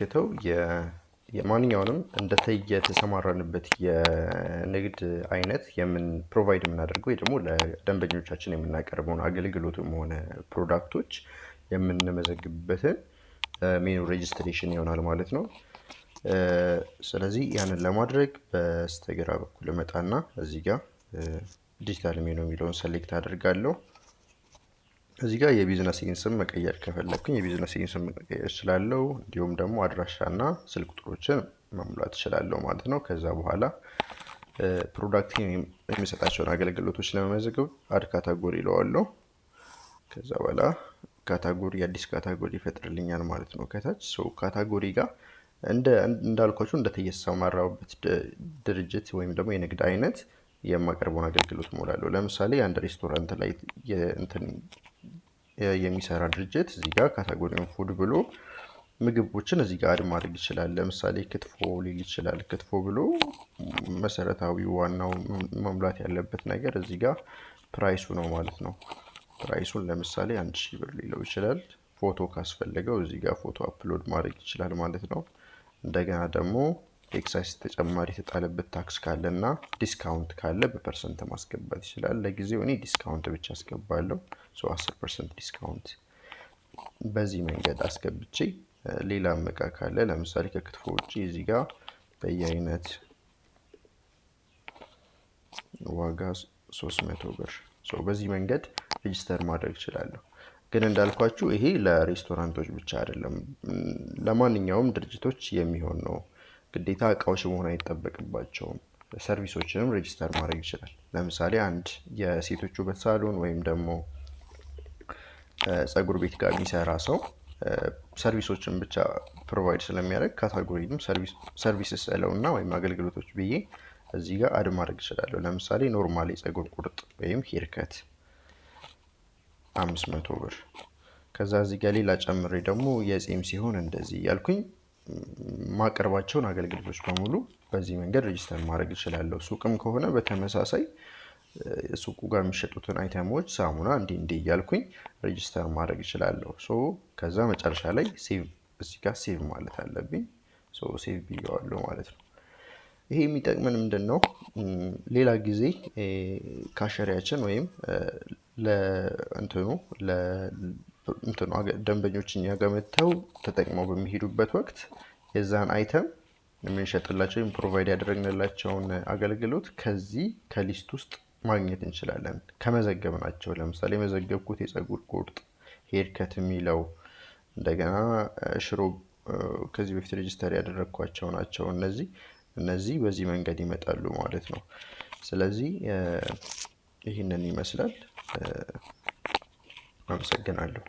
የምንመለከተው የማንኛውንም እንደተየተሰማራንበት የንግድ አይነት የምን provide የምናደርገው ወይ ደግሞ ለደንበኞቻችን የምናቀርበውን አገልግሎትም ሆነ product ኦች የምንመዘግብበትን menu registration ይሆናል ማለት ነው። ስለዚህ ያንን ለማድረግ በስተግራ በኩል እመጣና እዚህ ጋር digital menu የሚለውን select አደርጋለሁ። እዚህ ጋር የቢዝነሴን ስም መቀየር ከፈለግኩኝ የቢዝነሴን ስም መቀየር እችላለሁ። እንዲሁም ደግሞ አድራሻና ስልክ ቁጥሮችን መሙላት እችላለሁ ማለት ነው። ከዛ በኋላ product የሚሰጣቸውን አገልግሎቶች ለመመዝገብ add category እለዋለሁ። ከዛ በኋላ category አዲስ category ይፈጥርልኛል ማለት ነው። ከታች so category ጋር እንዳልኳችሁ እንደተሰማራሁበት ድርጅት ወይም ደግሞ የንግድ አይነት የማቀርበውን አገልግሎት እሞላለሁ። ለምሳሌ አንድ ሬስቶራንት ላይ እንትን የሚሰራ ድርጅት እዚህ ጋር category ውን food ብሎ ምግቦችን እዚህ ጋር add ማድረግ ይችላል። ለምሳሌ ክትፎ ሊል ይችላል። ክትፎ ብሎ መሰረታዊ ዋናው መሙላት ያለበት ነገር እዚህ ጋር price ኡ ነው ማለት ነው። Price ኡን ለምሳሌ 1000 ብር ሊለው ይችላል። ፎቶ ካስፈለገው እዚህ ጋር ፎቶ upload ማድረግ ይችላል ማለት ነው። እንደገና ደግሞ ኤክሳይዝ ተጨማሪ የተጣለበት tax ካለ እና discount ካለ በ percent ማስገባት ይችላል። ለጊዜው እኔ discount ብቻ አስገባለሁ። So 10% discount በዚህ መንገድ አስገብቼ ሌላም እቃ ካለ ለምሳሌ ከክትፎ ውጭ እዚህ ጋር በየአይነት ዋጋ 300 ብር፣ በዚህ መንገድ register ማድረግ እችላለሁ። ግን እንዳልኳችሁ ይሄ ለሬስቶራንቶች ብቻ አይደለም፣ ለማንኛውም ድርጅቶች የሚሆን ነው። ግዴታ እቃዎች መሆን አይጠበቅባቸውም። Service ኦችንም register ማድረግ ይችላል። ለምሳሌ አንድ የሴቶች ውበት ሳሎን ወይም ደግሞ ፀጉር ቤት ጋር የሚሰራ ሰው service ኦችን ብቻ provide ስለሚያደርግ category ንም services እና ወይም አገልግሎቶች ብዬ እዚህ ጋር add ማድረግ እችላለሁ። ለምሳሌ normal የፀጉር ቁርጥ ወይም haircut 500 ብር። ከዛ እዚህ ጋር ሌላ ጨምሬ ደግሞ የጺም ሲሆን እንደዚህ እያልኩኝ ማቀርባቸውን አገልግሎቶች በሙሉ በዚህ መንገድ register ማድረግ እችላለሁ። ሱቅም ከሆነ በተመሳሳይ ሱቁ ጋር የሚሸጡትን item ኦች ሳሙና እንዲህ እንዲህ እያልኩኝ register ማድረግ እችላለሁ። So ከዛ መጨረሻ ላይ save፣ እዚህ ጋር save ማለት አለብኝ። So save ብየዋለሁ ማለት ነው። ይሄ የሚጠቅመን ምንድን ነው? ሌላ ጊዜ cashier ኣችን ወይም ለእንትኑ ለእንትኑ ደንበኞች እኛ ጋር መጥተው ተጠቅመው በሚሄዱበት ወቅት የዛን item የምንሸጥላቸው ወይም provide ያደረግንላቸውን አገልግሎት ከዚህ ከ list ውስጥ ማግኘት እንችላለን። ከመዘገብናቸው ለምሳሌ የመዘገብኩት የፀጉር ቁርጥ haircut የሚለው፣ እንደገና ሽሮ ከዚህ በፊት register ያደረግኳቸው ናቸው። እነዚህ በዚህ መንገድ ይመጣሉ ማለት ነው። ስለዚህ ይህንን ይመስላል። አመሰግናለሁ።